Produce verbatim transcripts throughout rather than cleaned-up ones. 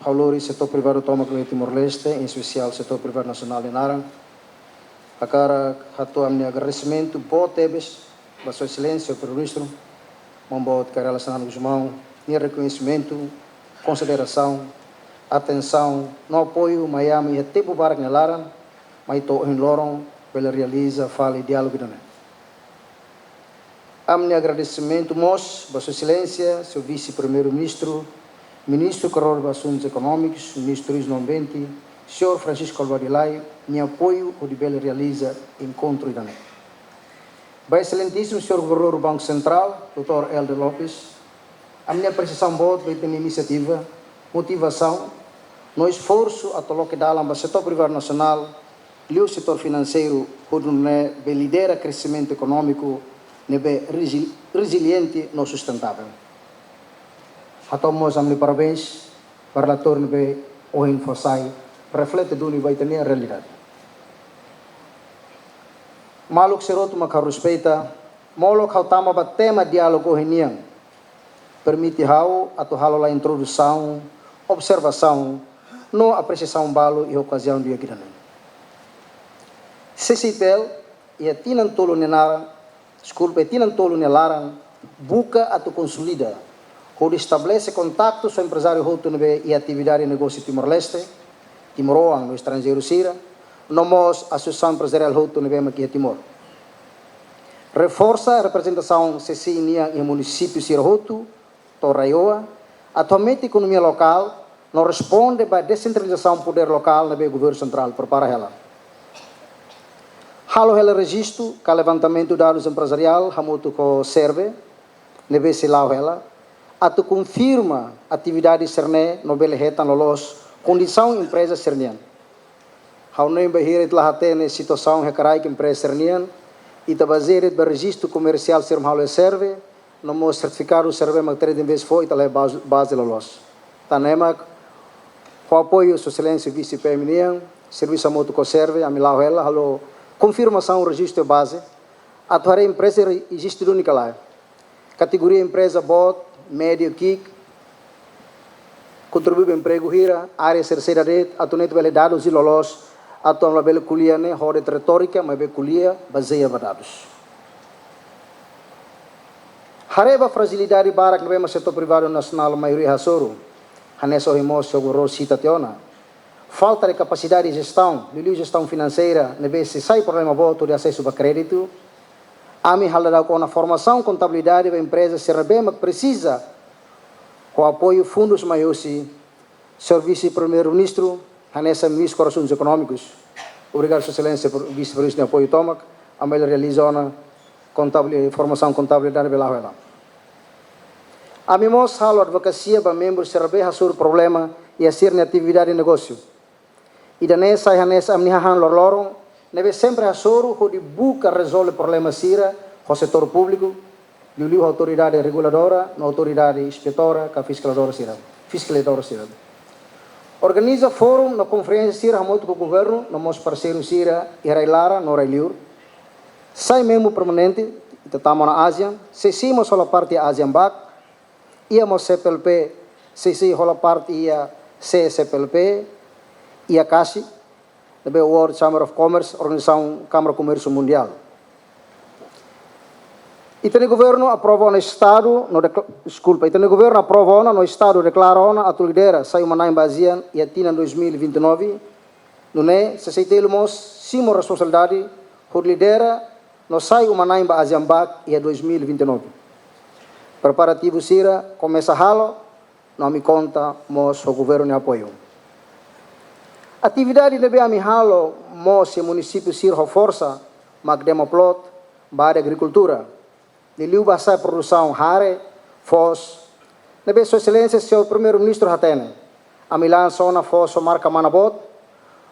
Ha'u lori setór privadu tomak iha Timor-Leste, em especial setór privadu nasionál nia naran, hakarak hato'o ami-nia agradesimentu boot tebes ba Sua Exelénsia Primeiru-Ministru, Maun Boot Kay Rala Xanana Gusmão, nia rekoñesimentu, konsiderasaun, atensaun no apoiu mai ami iha tempu barak nia laran, mai to'o ohin loron bele realiza fali diálogu ida-ne'e. Ami-nia agradesimentu mós ba Sua Exelénsia, Señór Vise-Primeiru-Ministru, Ministru Koordenadór ba Asuntus Ekonómikus, Ministru Turizmu no Ambiente, Señór Francisco Covadonga Lay, nia apoiu hodi bele realiza enkontru ida-ne'e. Ba Exelentísimu Señór Governadór Banku Sentrál, doutór Helder Lopes, ami-nia apresiasaun boot ba ita-nia inisiativa, motivasaun no esforsu atu loke dalan ba setór privadu nasionál, liuliu setór finanseiru, hodi nune'e bele lidera kresimentu ekonómiku ne'ebé resi-, reziliente no sustentável. Hato'o mós ami-nia parabéns ba relatóriu ne'ebé ohin fó sai, reflete duni ba ita-nia realidade. Maluk sira hotu mak ha'u respeita, molok ha'u tama ba tema diálogu ohin nian, permite ha'u atu halo lai introdusaun, observasaun no apresiasaun balu iha okaziaun di'ak ida-ne'e. CCI-T L iha tinan tolu nia laran, deskulpa, iha tinan tolu nia laran, buka atu konsolida hodi estabelese kontaktu ho emprezáriu hotu ne'ebé iha atividade negósiu Timor-Leste, timoroan no estranjeiru sira, no mós asosiasaun emprezariál hotu ne'ebé mak iha Timor. Reforsa reprezentasaun CCI nian iha munisípiu sira hotu, to'o RAEOA, atu hametin ekonomia lokál no responde ba desentralizasaun podér lokál ne'ebé governu sentrál prepara hela. Halo hela rejistu ka levantamentu dadus emprezariál hamutuk ho SERVE, ne'ebé sei la'o hela, atu konfirma atividade sira-ne'e no bele hetan loloos kondisaun empreza sira-nian. Ha'u hanoin bainhira ita la hatene situasaun iha kraik empreza sira-nian, ita bazeia de'it ba rejistu komersiál sira mak halo iha SERVE, no mós sertifikadu SERVE mak treze vez fó, ita la iha baze, baze loloos. Tan ne'e mak, ho apoiu Sua Exelénsia Vise-PM nian, servisu hamutuk ho SERVE, ami la'o hela, halo konfirmasaun rejistu iha baze, atu haree empreza eziste duni ka lae. Kategoria empreza boot, médiu, ki'ik, kontribui ba empregu hira, área sira saida de'it, atu nune'e ita bele dadus ida loloos, atu ami labele ko'alia ne'e ho de'it retórika, maibé ko'alia bazeia ba dadus. Haree ba frajilidade barak ne'ebé mak setór privadu nasionál maioria hasoru, hanesan ohin mós Señór Governadór sita tiha ona. Falta de kapasidade de jestaun, liuliu jestaun finanseira, ne'ebé sei sai problema boot hodi asesu ba kréditu. Ami halo daudaun ona formasaun kontabilidade ba empreza sira ne'ebé mak presiza ho apoiu fundus mai hosi Señór Vise-Primeiru-Ministru, hanesan Ministru Koordenadór Asuntus Ekonómikus. Obrigadu, Sua Exelénsia, por Vise-Primeiru-Ministru nia apoiu tomak, ami bele realiza ona kontabili-, formasaun kontabilidade bele la'o hela. Ami mós halo advokasia ba membru sira ne'ebé hasoru problema iha sira-nia atividade negósiu. Ida-ne'e sai hanesan ami-nia hahán loroloron, ne'ebé sempre hasoru hodi buka rezolve problema sira ho setór públiku, liuliu ho autoridade reguladora no autoridade inspetora ka fiskalizadora sira, fiskalizadora sira. Organiza fórum no konferénsia sira hamutuk ho governu no mós parseiru sira iha rai-laran no rai-liur. Sai membru permanente, ita tama ona ASEAN, CCI mós hola parte ASEAN BAC, iha mós CPLP, CCI hola parte iha CCPLP, iha CACI, ne'ebé World Chamber of Commerce, Organizasaun Kámara Komérsiu Mundiál. Ita-nia governu aprova ona estadu no dekla-, deskulpa, ita-nia governu aprova ona no estadu deklara ona atu lidera sai uma-na'in ba ASEAN iha tinan dois mil e vinte e nove, nune'e CCI-T L mós simu responsabilidade hodi lidera no sai uma-na'in ba ASEAN BAC iha dois mil e vinte e nove. Preparativu sira komesa halo, no ami konta mós ho governu nia apoiu. Atividade ne'ebé ami halo mós iha munisípiu sira ho forsa, mak demo plot, ba área agrikultura. Liuliu ba hasa'e produsaun hare, foos, ne'ebé Sua Exelénsia Señór Primeiru-Ministru hatene. Ami lansa ona foos ho marka Mana Boot.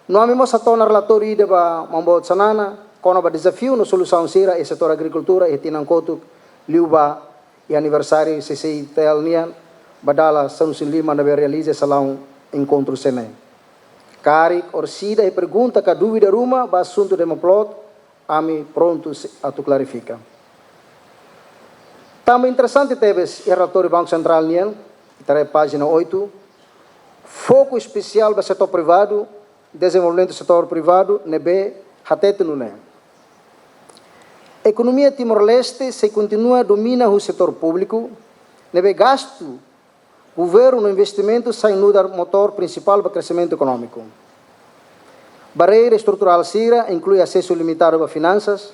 No ami mós hato'o ona relatóriu ida ba Maun Boot Xanana, kona-ba dezafiu no solusaun sira iha setór agrikultura iha tinan kotuk, liu ba iha aniversáriu CCI-T L nian, ba dala sanulu-resin-lima ne'ebé realiza iha salaun enkontru sira-ne'e. Karik orsida iha pergunta ka dúvida ruma ba asuntu demo plot, ami prontu se-, atu klarifika. Tanba interesante tebes iha relatóriu Banku Sentrál nian, ita haree pájina oitu, Foku espesiál ba setór privadu, dezenvolvimentu setór privadu ne'ebé hatete nune'e: ekonomia Timor-Leste sei kontinua domina husi setór públiku, ne'ebé gastu governu no investimentu sai nu'udar motór prinsipál ba kreximentu ekonómiku. Barreira estruturál sira inklui asesu limitadu ba finansas,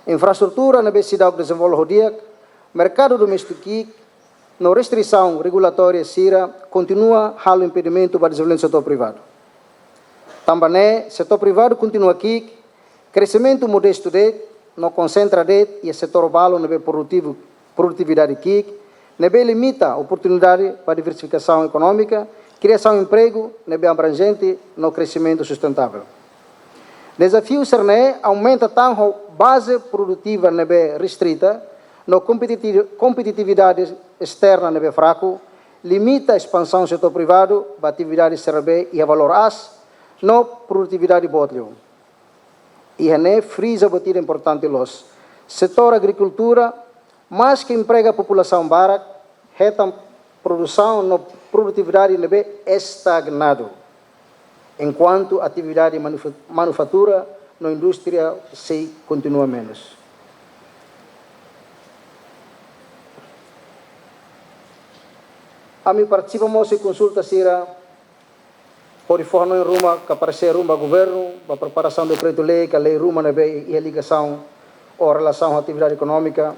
infraestrutura ne'ebé seidauk dezenvolve ho di'ak, merkadu doméstiku ki'ik, no restrisaun regulatória sira kontinua halo impedimentu ba dezenvolvimentu setór privadu. Tanba ne'e, setór privadu kontinua ki'ik, kreximentu modestu de'it, no konsentra de'it iha setór balun ne'ebé produtivu, produtividade ki'ik, ne'ebé limita oportunidade ba diversifikasaun ekonómika, kriasaun empregu ne'ebé abranjente no kreximentu sustentável. Dezafiu sira-ne'e aumenta tan ho baze produtiva ne'ebé restrita, no kompetiti-, kompetitividade esterna ne'ebé fraku, limita espansaun setór privadu ba atividade sira ne'ebé iha valór aas no produtividade boot liu. Iha ne'e friza buat ida importante loos. Setór agrikultura, maske emprega populasaun barak, hetan produsaun no produtividade ne'ebé estagnadu, enkuantu atividade manufa-, manufatura no indústria sei kontinua menus. Ami partisipa mós iha konsulta sira hodi fó hanoin ruma ka paresér ruma ba governu, ba preparasaun dekretu-lei ka lei ruma ne'ebé iha ligasaun ou relasaun ho atividade ekonómika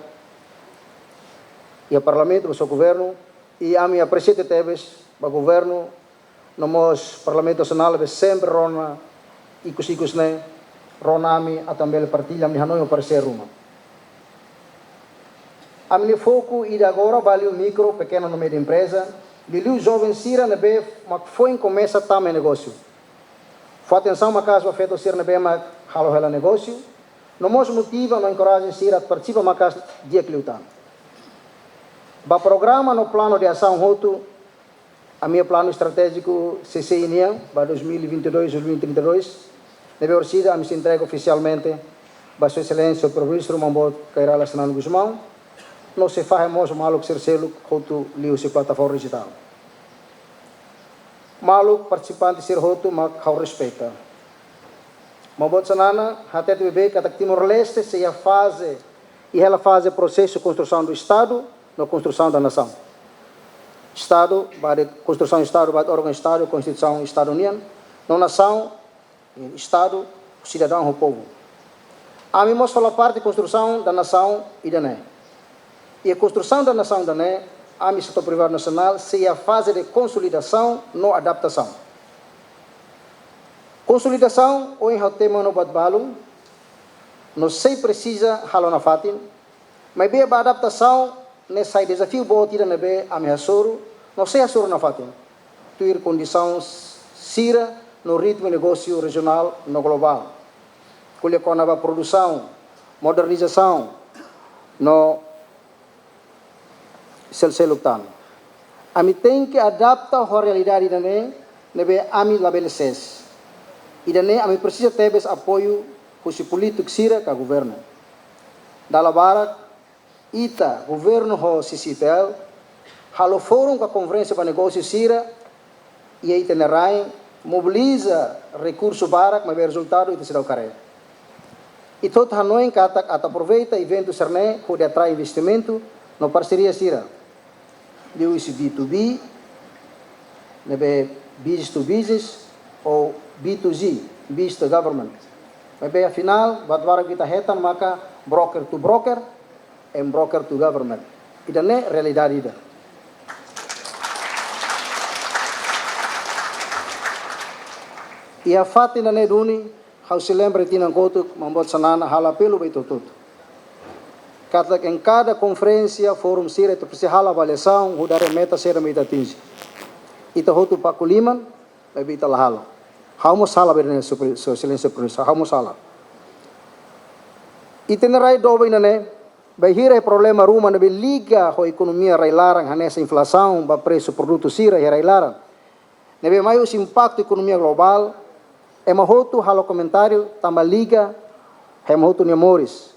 iha Parlamentu, ba só governu, i ami apresia tebes ba governu, no mós Parlamentu Nasionál ne'ebé sempre rona ikus-ikus ne'e, rona ami atu ami bele partilla ami-nia hanoin ou paresér ruma. Ami-nia foku ida agora ba liu mikro, pekena no média empreza, liuliu joven sira ne'ebé mak foin komesa tama iha negósiu. Fó atensaun maka'as ba feto sira ne'ebé mak halo hela negósiu, no mós motiva no enkoraja sira atu partisipa maka'as di'ak liután. Ba programa no planu de asaun hotu, ami-nia planu estratéjiku C C I nian ba dois mil e vinte e dois, dois mil e trinta e dois, ne'ebé orsida ami sei entrega ofisialmente ba Sua Exelénsia Primeiru-Ministru Maun Boot Kay Rala Xanana Gusmão, no sei fahe mós maluk sira seluk hotu liuhusi plataforma dijitál. Maluk partisipante sira hotu mak ha'u respeita. Maun Boot Xanana hatete beibeik katak Timor-Leste sei iha faze, iha hela faze prosesu konstrusaun do Estadu no konstrusaun da nasaun. Estadu, ba de'it konstrusaun Estadu, ba de'it órgaun Estadu, konstituisaun Estadu nian, no nasaun, Estadu, sidadaun ho povu. Ami mós hola parte konstrusaun da nasaun ida-ne'e. Iha konstrusaun da nasaun ida-ne'e, ami setór privadu nasionál sei iha faze de konsolidasaun no adaptasaun. Konsolidasaun, ohin ha'u temi ona buat balun, no sei presiza halo nafatin, maibé ba adaptasaun ne'e sai dezafiu boot ida ne'ebé ami hasoru, no sei hasoru nafatin, tuir kondisaun sira no ritmu negósiu rejionál no globál. Ko'alia kona-ba produsaun, modernizasaun, no seluk-seluk tan. Ami tenke adapta ho realidade ida-ne'e, ne'ebé ami labele sees. Ida-ne'e ami presiza tebes apoiu husi polítiku sira ka governu. Dala barak, ita, governu ho C C I P L, halo fórum ka konferénsia ba negósiu sira, iha ita-nia rain, mobiliza rekursu barak, maibé rezultadu ita seidauk haree. Ita hotu hanoin katak atu aproveita eventu sira-ne'e hodi atrai investimentu no parseria sira, liuhusi B to B, ne'ebé business to business, ou B to G, business to government. Maibé afinál, buat barak ita hetan maka broker to broker, and broker to government. Ida-ne'e realidade ida. Iha fatin ida-ne'e duni, ha'u sei lembra tinan kotuk, Maun Boot Xanana halo apelu ba ita hotu-hotu katak iha kada konferénsia, fórum sira, ita presiza halo avaliasaun, hodi haree meta saida mak ita atinje. Ita hotu pakoliman, maibé ita la halo. Ha'u mós halo, bele ne, Sua Exelénsia Primeiru-Ministru, ha'u mós halo. Ita-nia rai doben ida-ne'e, bainhira iha problema ruma ne'ebé liga ho ekonomia rai-laran, hanesan inflasaun, ba presu produtu sira iha rai-laran, ne'ebé mai husi impaktu ekonomia globál, ema hotu halo komentáriu tanba liga ho ema hotu nia moris.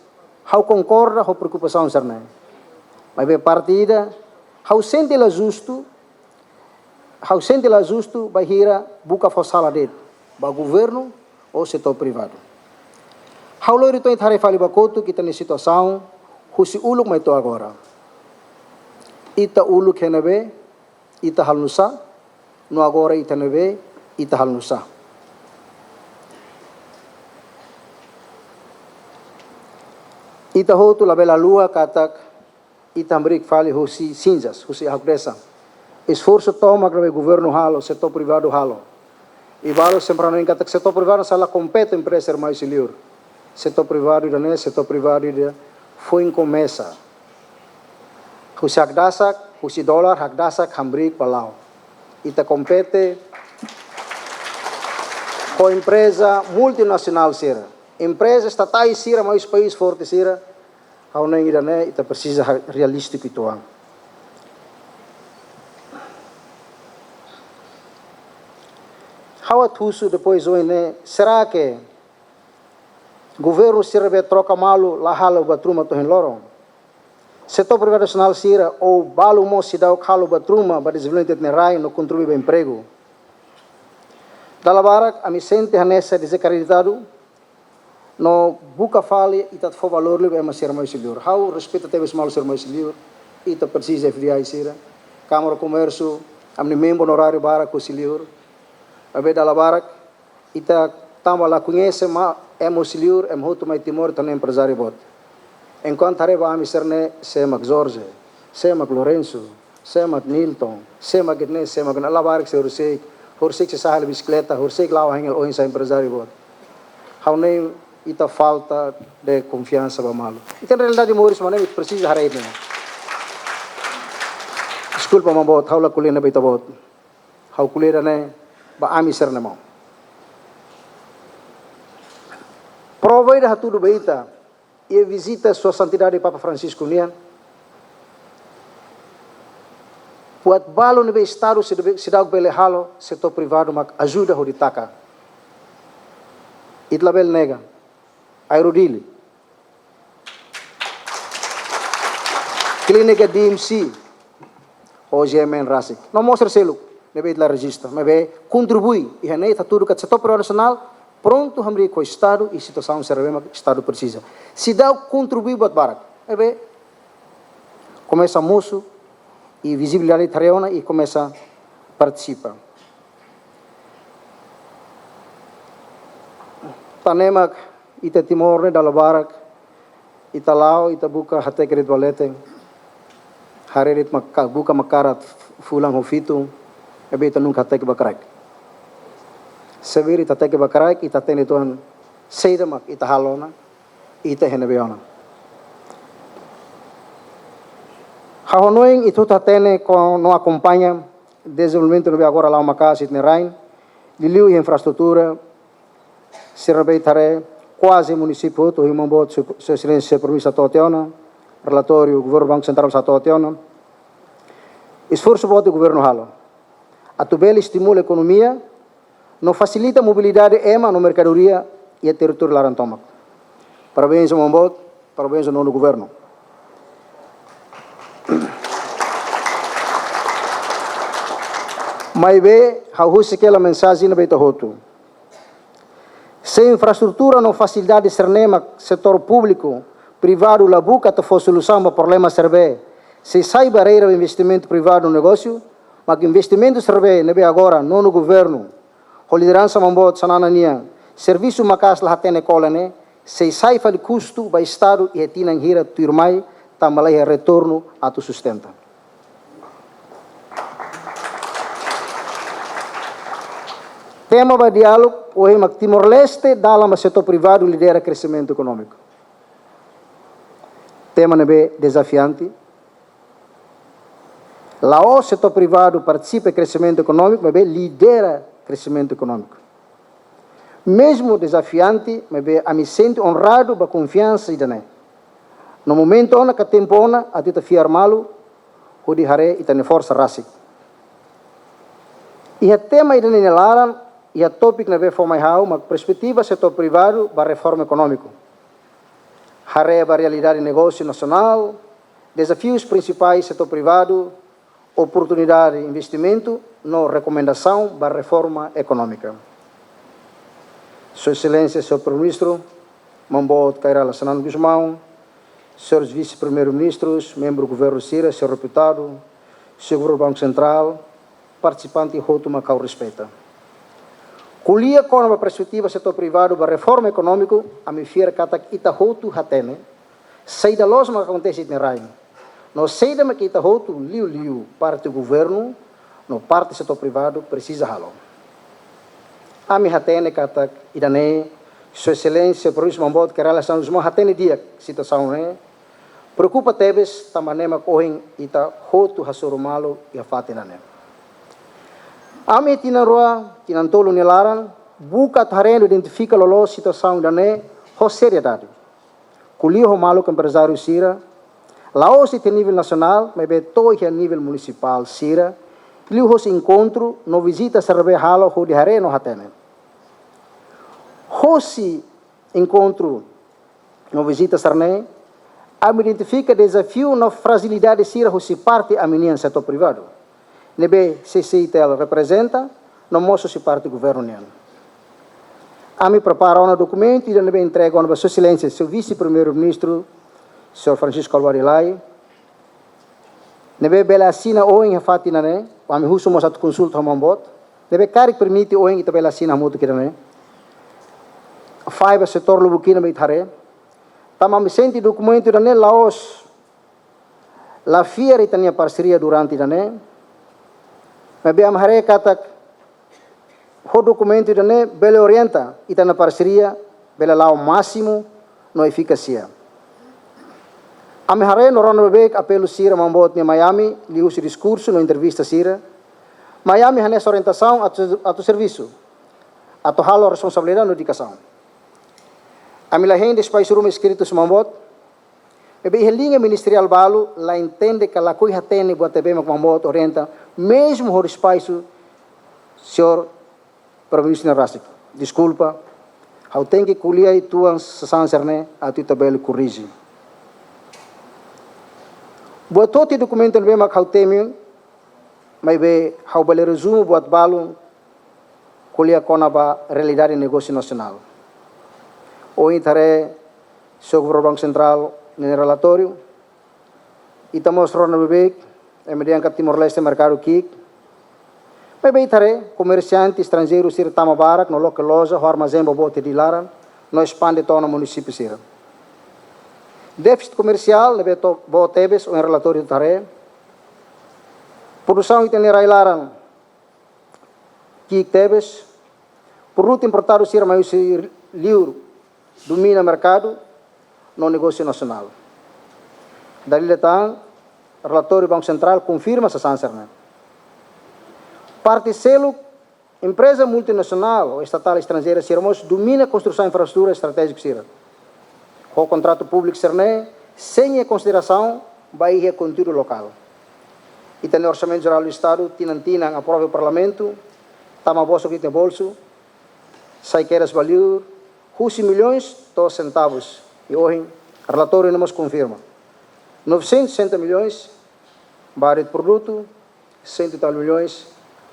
Ha'u konkorda ho preokupasaun sira-ne'e. Maibé parte ida, ha'u sente la justu, Ha'u sente la justu bainhira buka fó sala de'it ba governu ou setór privadu. Ha'u lori to'o ita haree fali ba kotuk ita-nia situasaun husi uluk mai to'o agora. Ita uluk iha ne'ebé, ita halo nu'usá, no agora ita iha ne'ebé, ita halo nu'usá. Ita hotu labele haluha katak ita hamriik fali husi sinzas, husi hakdesa. Esforsu tomak ne'ebé governu halo, setór privadu halo. I balu sempre hanoin katak setór privadu sala kompete empreza sira mai husi liur. Setór privadu ida-ne'e, setór privadu ida foin komesa. Husi hakdasak, husi dolar hakdasak hamriik ba la'o. Ita kompete ho empreza multinasionál sira. Empreza estatais sira mai husi país forte sira. Ha'u hanoin ida-ne'e ita presiza ha-, realístiku uitoan. Ha'u atu husu depois ohin ne'e, será que governu sira ne'ebé troka malu la halo buat ruma to'o ohin loron? Setór privadu nasionál sira ou balu mós seidauk halo buat ruma ba dezenvolvimentu ita-nia rain no kontribui ba empregu? Dala barak ami sente hanesan dezakreditadu, no buka fali ita atu fó valór liu ba ema sira mai husi liur. Ha'u respeita tebes malu sira mai husi liur, ita presiza F D I sira. Kámara Komérsiu, ami-nia membru onoráriu barak husi liur. Maibé dala barak, ita tanba la koñese malu ema husi liur, ema hotu mai Timor ita hanoin emprezáriu boot. Enkuantu haree ba ami sira-ne'e, sé mak Jorge, sé mak Lourenço, sé mak Nilton, sé mak ida-ne'e, sé mak ida-ne'e, labarik sei horisehik, horisehik sei sa'e hela bisikleta, horisehik la'o hengel, ohin sai emprezáriu boot. Ha'u hanoin ita falta de konfiansa ba malu. Ita-nia realidade moris mak ne'e, ita presiza haree ida-ne'e. Deskulpa, maun boot, ha'u la ko'alia ne'ebé ita boot. Ha'u ko'alia ida-ne'e ba ami sira-nia maun. Prova ida hatudu ba ita, iha vizita Sua Santidade Papa Francisco nian, buat balu ne'ebé Estadu seidauk, seidauk bele halo, setór privadu mak ajuda hodi taka. Ita labele nega. Aero Dili, Klínika D M C, O G M N rasik, no mós sira seluk ne'ebé ita la rejista, maibé kontribui, iha ne'e ita hatudu katak setór privadu nasionál prontu hamriik ho Estadu iha situasaun sira ne'ebé mak Estadu presiza. Seidauk kontribui buat barak, maibé komesa mosu, i vizibilidade ita haree ona, i komesa partisipa. Tan ne'e mak ita Timor ne'e dala barak, ita la'o, ita buka hateke de'it ba leten. Haree de'it maka-, buka makarak fulan ho fitu, maibé ita nunka hateke ba kraik. Se bainhira ita hateke ba kraik, ita hatene uitoan saida mak ita halo ona, ita iha ne'ebé ona. Ha'u hanoin ita hotu hatene no akompaña dezenvolvimentu ne'ebé agora la'o maka'as iha ita-nia rain, liuliu iha infraestrutura, sira ne'ebé ita haree kuaze munisípiu hotu, ohin maun boot Sua, Sua Exelénsia Primeiru-Ministru seidauk to'o tiha ona, relatóriu Governu Banku Sentrál seidauk to'o tiha ona. Esforsu boot governu halo atu bele estimula ekonomia no fasilita mobilidade ema no merkadoria iha territóriu laran tomak. Parabéns, maun boot, parabéns, nono governu. Maibé, ha'u husik hela mensajen ne'e ba ita hotu. Se infraestrutura no fasilidade sira-ne'e mak setór públiku, privadu la buka atu fó solusaun ba problema sira ne'ebé sei sai barreira ba investimentu privadu no negósiu, mak investimentu sira ne'ebé, ne'ebé agora nono governu, ho lideransa maun boot Xanana nian, servisu maka'as la hatene kolen ne'e, sei sai fali kustu ba Estadu iha tinan hira tuirmai, tanba la iha retornu atu sustenta. Tema ba diálogu ohin mak Timor-Leste dalan ba setór privadu lidera kresimentu ekonómiku. Tema ne'ebé dezafiante. La'ós setór privadu partisipa iha kresimentu ekonómiku, maibé lidera kresimentu ekonómiku. Mezmu dezafiante, maibé ami sente onradu ba konfiansa ida-ne'e. No momentu ona ka tempu ona, atu ita fiar malu, hodi haree ita-nia forsa rasik. Iha tema ida-ne'e nia laran, iha tópiku ne'ebé fó mai ha'u mak perspetiva setór privadu ba reforma ekonómiku. Haree ba realidade negósiu nasionál, dezafius prinsipais setór privadu, oportunidade investimentu no rekomendasaun ba reforma ekonómika. Sua Exelénsia Señór Primeiru-Ministru, Maun Boot Kay Rala Xanana Gusmão, Señores Vise-Primeiru-Ministrus, membru governu sira, Señór Deputadu, Señór Gubernadór Banku Sentrál, partisipante hotu mak ha'u respeita. Ko'alia kona-ba perspetiva setór privadu ba reforma ekonómiku, ami fiar katak ita hotu hatene saida loos mak akontese iha ita-nia rain. No saida mak ita hotu, liuliu parte governu no parte setór privadu, presiza halo. Ami hatene katak ida-ne'e, Sua Exelénsia Primeiru-Ministru Maun Boot Kay Rala Xanana Gusmão hatene di'ak situasaun ne'e, preokupa tebes, tanba ne'e mak ohin ita hotu hasoru malu iha fatin ida-ne'e. Ami tinan rua, tinan tolu nia laran, buka atu haree no identifika loloos situasaun ida-ne'e ho seriedade. Ko'alia ho maluk emprezáriu sira, la'ós iha nivel nasionál, maibé to'o iha nivel munisipál sira, liuhosi enkontru no vizita sira ne'ebé halo hodi haree no hatene. Hosi enkontru no vizita sira-ne'e, ami identifika dezafiu no frajilidade sira hosi parte ami-nian setór privadu, ne'ebé C C I T L reprezenta, no mós hosi parte governu nian. Ami prepara ona dokumentu ida ne'ebé entrega ona ba Sua Exelénsia, Señór Vise-Primeiru-Ministru, Señór Francisco Alwade Lay, ne'ebé bele asina ohin iha fatin ida-ne'e, ami husu mós atu konsulta ho Maun Boot, ne'ebé karik permite ohin ita bele asina hamutuk ida-ne'e. Fahe ba setór lubuk ida mai ita haree. Tanba ami sente dokumentu ida-ne'e la'ós la fiar ita-nia parseria durante ida-ne'e. Maibé ami haree katak ho dokumentu ida-ne'e bele orienta ita-nia parseria, bele la'o másimu no efikázia. Ami haree no rona beibeik apelu sira Maun Boot nia mai ami, liuhusi diskursu no entrevista sira. Mai ami hanesan orientasaun atu, atu servisu, atu halo responsabilidade no dedikasaun. Ami la hein despaixa ruma eskritu husi Maun Boot, maibé iha liña ministeriál balu la entende ka lakohi hatene buat ne'ebé mak Maun Boot orienta, mezmu ho despaixa Señór Primeiru-Ministru nia rasik. Deskulpa, ha'u tenke ko'alia uitoan sasán sira-ne'e atu ita bele korrije. Buat hotu iha dokumentu ne'ebé mak ha'u temi, maibé ha'u bele rezumu buat balu ko'alia kona-ba realidade negósiu nasionál. Ohin ita haree, Señór Gubernadór Banku Sentrál nia relatóriu, ita mós rona beibeik, ema dehan katak Timor-Leste merkadu ki'ik. Maibé ita haree, komersiante estranjeiru sira tama barak no loke loja ho armazén boboot iha Dili laran, no espande to'o ona munisípiu sira. Défisit komersiál ne'ebé to'o boot tebes, ohin relatóriu ita haree. Produsaun ita-nia rai-laran ki'ik tebes, produtu importadu sira mai husi liur domina merkadu no negósiu nasionál. Dala ida tan, relatóriu Banku Sentrál konfirma sasán sira-ne'e. Parte seluk, empreza multinasionál ou estatál estranjeira sira mós domina konstrusaun infraestrutura estratéjiku sira ho kontratu públiku sira-ne'e, sein iha konsiderasaun ba iha konteúdu lokál. Ita-nia Orsamentu Jerál do Estadu tinan-tinan aprova iha Parlamentu, tama bosok iha ita-nia bolsu, sai kedas ba liur, husi milhões to'o sentavus. I ohin, relatóriu ne'e mós konfirma. Novecentos e sessenta milhões ba área de produtu, cento e tal milhões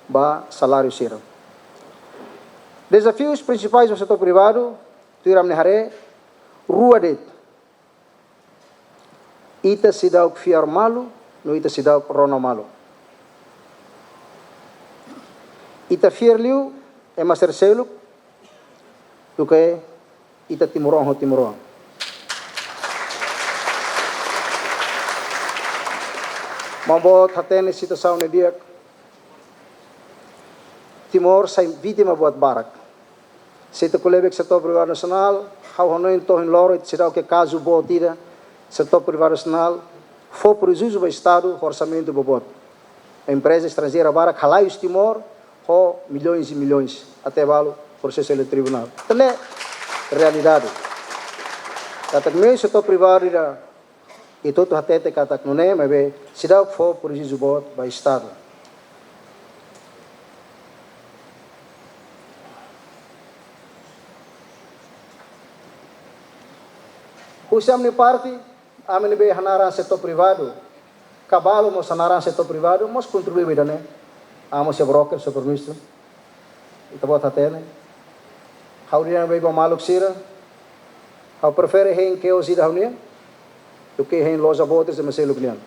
ba saláriu sira. Dezafius prinsipais ba setór privadu, tuir ami-nia haree, rua de'it. Ita seidauk fiar malu, no ita seidauk rona malu. Ita fiar liu ema sira seluk, duké ita timoroan ho timoroan. Maun Boot hatene situasaun ne'e di'ak. Timor sai vítima buat barak. Se ita ko'alia ba setór privadu nasionál, ha'u hanoin to'o ohin loron ita seidauk iha kazu boot ida, setór privadu nasionál fó prejuízu ba Estadu ho orsamentu boboot. Empreza estranjeira barak halai husi Timor ho milhões e milhões, até balu prosesu iha tribunál. Ida-ne'e realidade. Katak meiu setór privadu ida, ita hotu hatete katak nune'e, maibé seidauk fó prejuízu boot ba Estadu. Husi ami-nia parte, ami ne'ebé hanaran setór privadu, Kabalu mós naran setór privadu mós kontribui ba ida-ne'e. Ami mós iha broker, señór Primeiru-Ministru. Ita-boot hatene. Ha'u dehan ba maluk sira, ha'u prefere hein kios ida ha'u-nian duké hein loja boot ida seluk nian.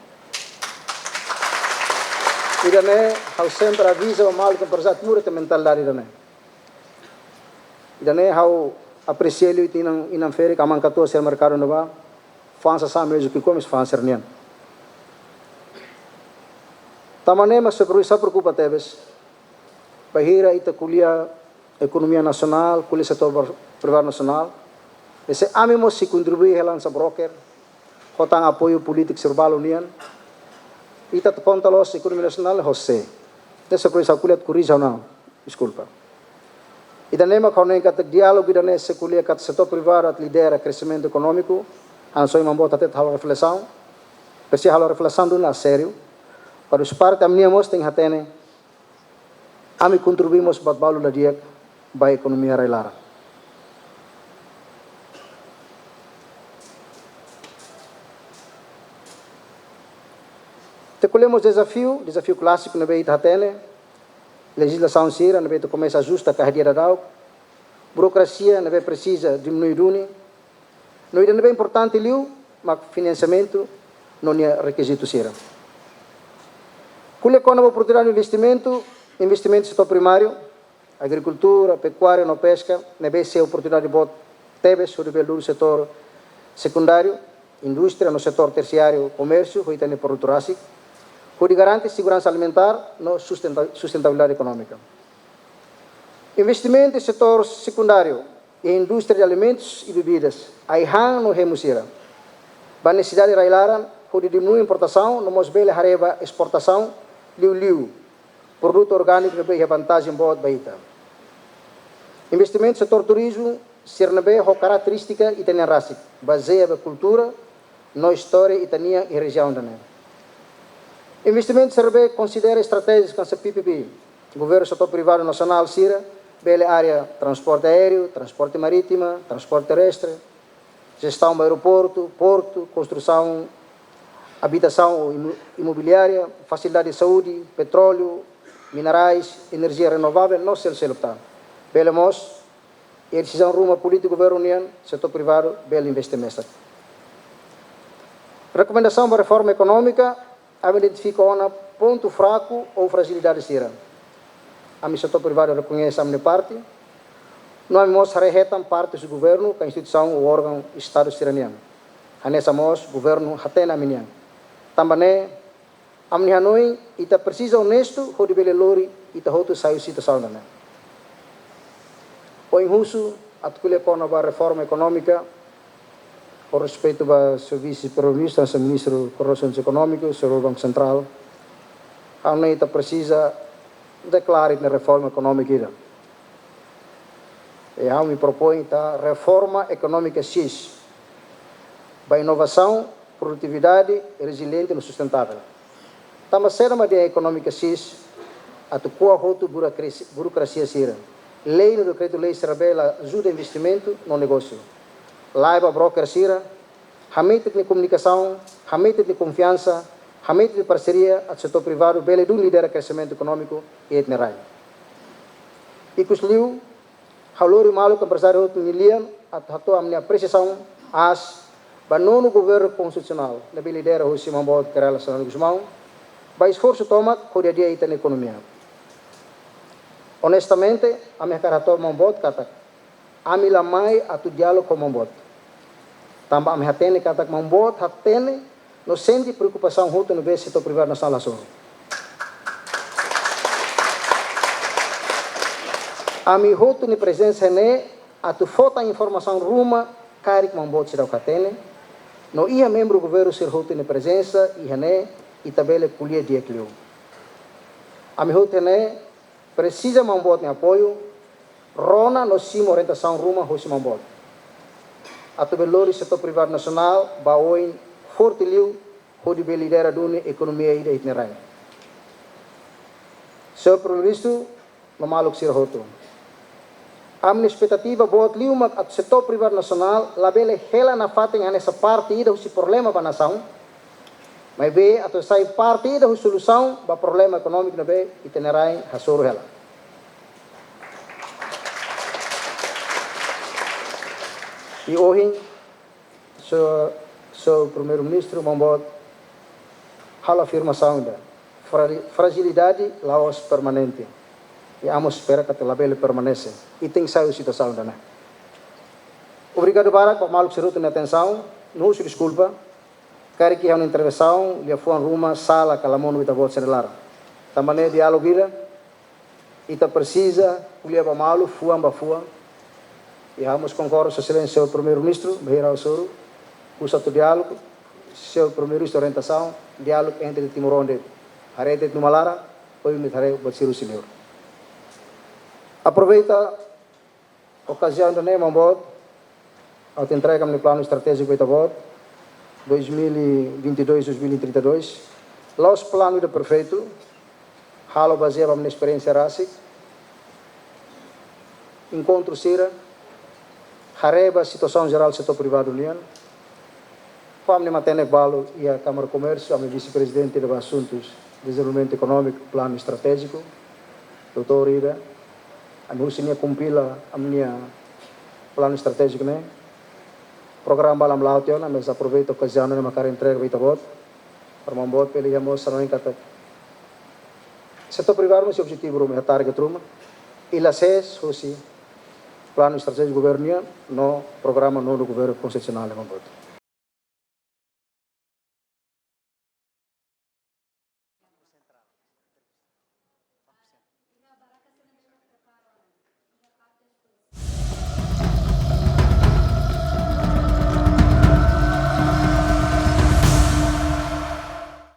Ida-ne'e ha'u sempre aviza ba maluk emprezáriu timoroan iha mentalidade ida-ne'e. Ida-ne'e ha'u apresia liu tinan inan ferik aman katuas sira merkadu ne'ebá, fa'an sasán mezmu ki'ikoan mós fa'an sira-nian. Tanba ne'e mak sei presiza preokupa tebes bainhira ita ko'alia ekonomia nasionál, ko'alia setór bar-, privadu nasionál. I se ami mós sei kontribui hela hanesan broker, ho tan apoiu polítiku sira balu nian, ita atu konta loos ekonomia nasionál ho sé. Ne'e sei presiza ko'alia, korrije ona, deskulpa. Ida-ne'e mak ha'u hanoin katak diálogu ida-ne'e sei ko'alia katak setór privadu atu lidera kreximentu ekonómiku, hanesan ohin maun-boot hatete halo reflesaun, presiza halo reflesaun duni sériu, para husi parte ami-nian mós tenke hatene, ami kontribui mós buat balu la di'ak ba ekonomia rai-laran. Ita ko'alia mós dezafiu, dezafiu klásiku ne'ebé ita hatene, lejizlasaun sira ne'ebé ita komesa ajusta ka hadi'a daudaun, burokrasia ne'ebé presiza diminui duni, no ida ne'ebé importante liu mak finansiamentu no nia rekizitu sira. Ko'alia kona-ba oportunidade investimentu, investimentu setór primáriu, agrikultura, pekuária no peska, ne'ebé sei oportunidade boot tebes hodi bele lori setór sekundáriu, indústria no setór tersiáriu, komérsiu, ho ita-nia produtu rasik, hodi garante seguransa alimentár no sustenta-, sustentabilidade ekonómika. Investimentu setór sekundáriu, iha indústria de alimentus i bebidas, ai-han no hemu sira. Ba nesesidade rai-laran, hodi diminui importasaun, no mós bele haree ba esportasaun, liuliu produtu orgániku ne'ebé iha vantajen boot ba ita. Investimentu setór turizmu, sira ne'ebé ho karakterístika ita-nian rasik, bazeia ba kultura no istória ita-nian iha rejiaun ida-ne'e. Investimentu sira ne'ebé konsidera estratéjiku hanesan P P P, governu setór privadu nasionál sira, bele área transporte aéreu, transporte marítima, transporte terrestre, jestaun ba aeroportu, portu, konstrusaun, abitasaun, imu-, imobiliária, fasilidade saúde, petróleu, minerais, enerjia renovável, no sel-, seluk tan. Bele mós, iha desizaun ruma polítiku governu nian, setór privadu bele investe mesak. Rekomendasaun ba reforma ekonómika, ami identifika ona pontu fraku ou frajilidade sira. Ami setór privadu rekoñese ami-nia parte, no ami mós haree hetan parte husi governu ka instituisaun ou órgaun Estadu sira-nian. Hanesan mós governu hatene ami-nian. Tanba ne'e, ami hanoin, ita presiza onestu hodi bele lori ita hotu sai husi situasaun ida-ne'e. Ohin husu, atu ko'alia kona-ba reforma ekonómika, ho respeitu ba señór Vise-Primeiru-Ministru, señór Ministru Koordenasaun Ekonómika, señór Banku Sentrál, ha'u hanoin ita presiza deklara ita-nia reforma ekonómika ida. I ha'u-nia proposta, reforma ekonómika sis, ba inovasaun, produtividade, reziliente no sustentável. Tanba saida mak dehan ekonomia sis, atu ko'a hotu burokrasi-, burokrasia sira. Lei no dekretu-lei sira ne'ebé la ajuda investimentu no negósiu. Laiha ba broker sira, hametin ita-nia komunikasaun, hametin ita-nia konfiansa, hametin ita-nia parseria, atu setór privadu bele duni lidera kreximentu ekonómiku iha ita-nia rai. Ikusliu, ha'u lori maluk emprezáriu hotu nia lian, atu hato'o ami-nia apresiasaun aas ba nonu governu konstitusionál, ne'ebé lidera husi maun-boot Kay Rala Xanana Gusmão, ba esforsu tomak hodi hadi'a ita-nia ekonomia. Onestamente, ami hakarak hato'o maun-boot katak, ami la mai atu diálogu ho maun-boot. Tanba ami hatene katak maun-boot hatene no sente preokupasaun hotu ne'ebé setór privadu nasionál hasoru. Ami hotu nia prezensa ne'e atu fó tan informasaun ruma karik maun-boot seidauk hatene, no iha membru governu sira hotu nia prezensa iha ne'e, ita bele ko'alia di'ak liu. Ami hotu ne'e presiza maun-boot nia apoiu, rona no simu orientasaun ruma husi maun-boot. Atu bele lori setór privadu nasionál ba oin forte liu, hodi bele lidera duni ekonomia ida iha ita-nia rai. Señór Primeiru-Ministru, no maluk sira hotu. Ami-nia espetativa boot liu mak atu setór privadu nasionál labele hela nafatin hanesan parte ida husi problema ba nasaun, Maibé atu sai parte ida husi solusaun ba problema ekonómiku ne'ebé ita-nia rain hasoru hela. I ohin, señór, señór Primeiru-Ministru, maun boot halo afirmasaun ida: "Fra-, frajilidade la'ós permanente." I ami espera katak labele permanese. I tenke sai husi situasaun ida-ne'e. Obrigadu barak ba maluk sira hotu nia atensaun. Ha'u husu deskulpa karik ha'u-nia intervensaun liafuan ruma sala ka la monu ba ita-boot sira-nia laran. Tanba ne'e diálogu ida, ita presiza ko'alia ba malu, fuan ba fuan. I ha'u mós konkorda ho Sua Exelénsia señór Primeiru-Ministru, bainhira hasoru, husu atu diálogu, señór Primeiru-Ministru orientasaun, diálogu entre timoroan de'it. Haree de'it iha uma laran, oinsá mak haree buat sira husi liur. Aproveita okaziaun ida-ne'e, maun boot, atu entrega ami-nia planu estratéjiku ba ita-boot, dois mil e vinte e dois, dois mil e trinta e dois. La'ós planu ida perfeitu, halo bazeia ba ami-nia esperiénsia rasik, enkontru sira, haree ba situasaun jerál setór privadu nian. Fó ami-nia matenek balu iha Kámara Komérsiu, ami-nia vise-prezidente ba asuntus dezenvolvimentu ekonómiku, planu estratéjiku, doutór ida, ami husu nia kompila ami-nia planu estratéjiku ne'e. Programa balu ami la'o tiha ona, ami aproveita okaziaun ne'e mak hakarak entrega ba ita-boot. Para maun boot bele iha mós hanoin katak setór privadu mós iha objetivu ruma, iha target ruma. I la sees husi planu estratéjiku governu nian no programa nonu governu konstitusionál, maun boot.